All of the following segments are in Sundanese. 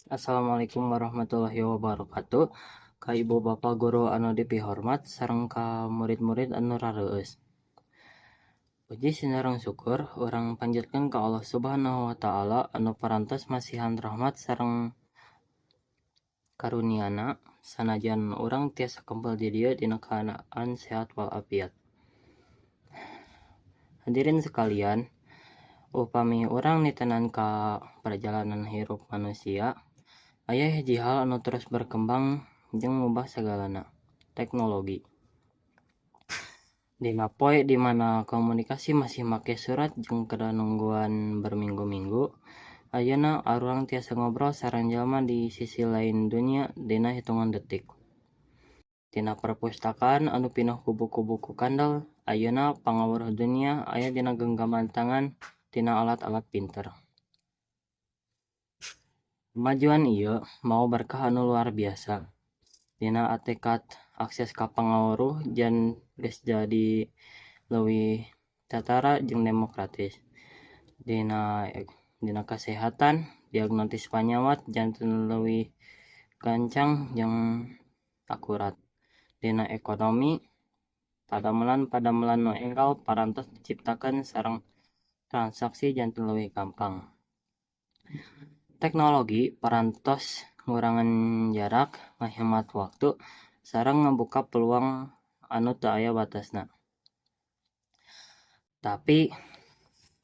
Assalamualaikum warahmatullahi wabarakatuh. Ka ibu bapa guru anu dipihormat sareng ka murid-murid anu rareueus. Puji sinareng syukur urang panjatkeun ka Allah Subhanahu wa Ta'ala anu parantos masihan rahmat sareng karuniana sanajan urang tiasa kempel di dieu dina kaadaan sehat walafiat. Hadirin sekalian, upami urang nitenan ka perjalanan hirup manusia, aya hiji hal anu terus berkembang jeung ngubah sagalana, teknologi. Dina poe di mana komunikasi masih make surat jeung kedah nungguan berminggu-minggu, ayeuna urang tiasa ngobrol sareng jalma di sisi lain dunya dina hitungan detik. Tina perpustakaan anu pinuh ku buku-buku kandel, ayeuna pangaweruh dunya aya dina genggaman tangan tina alat-alat pinter. Kemajuan ieu mawa berkah anu luar biasa. Dina atekat akses ka pangaweruh geus jadi leuwih tatara jeung demokratis. Dina kasehatan, diagnosis panyawat janten leuwih gancang jeung akurat. Dina ekonomi, padamelan-padamelan nu enggal parantos diciptakeun sareng transaksi janten leuwih gampang. Teknologi parantos ngurangan jarak, ngahemat waktu, sareng ngabuka peluang anu teu aya batasna. Tapi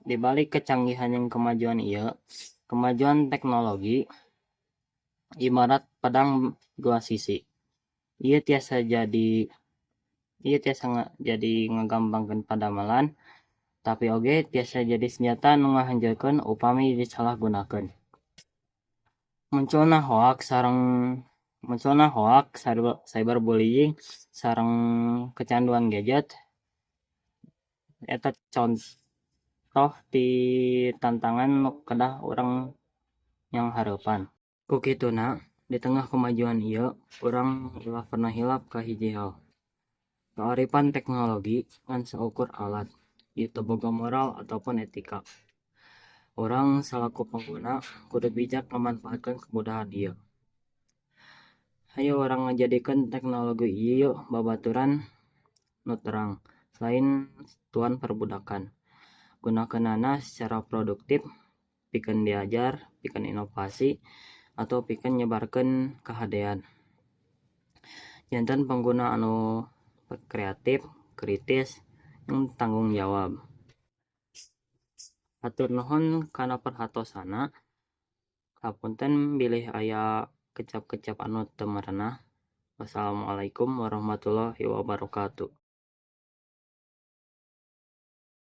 di balik kecanggihan jeung kemajuan ieu, kemajuan teknologi ibarat pedang dua sisi. Ieu tiasa jadi ngagampangkeun padamelan, tapi oge tiasa jadi senjata nu ngahancurkeun upami disalahgunakeun. Munculna hoaks, cyberbullying, sareng kecanduan gadget eta contoh ti tantangan nu kedah urang nyanghareupan. Ku kituna, di tengah kemajuan ieu, urang ulah pernah hilap ka hiji hal. Kaarifan teknologi ngan saukur alat, ieu teu boga moral ataupun etika. Urang salaku pengguna kudu bijak ngamanfaatkeun kemudahan ieu. Hayu urang ngajadikeun teknologi ieu babaturan nu terang, lain tuan perbudakan. Gunakeunana secara produktif pikeun diajar, pikeun inovasi, atau pikeun nyebarkeun kahadean. Janten pengguna anu kreatif, kritis, jeung tanggung jawab. Hatur nuhun kana perhatosanna. Hapunten bilih aya kecap-kecap anu teu merenah. Wassalamualaikum warahmatullahi wabarakatuh.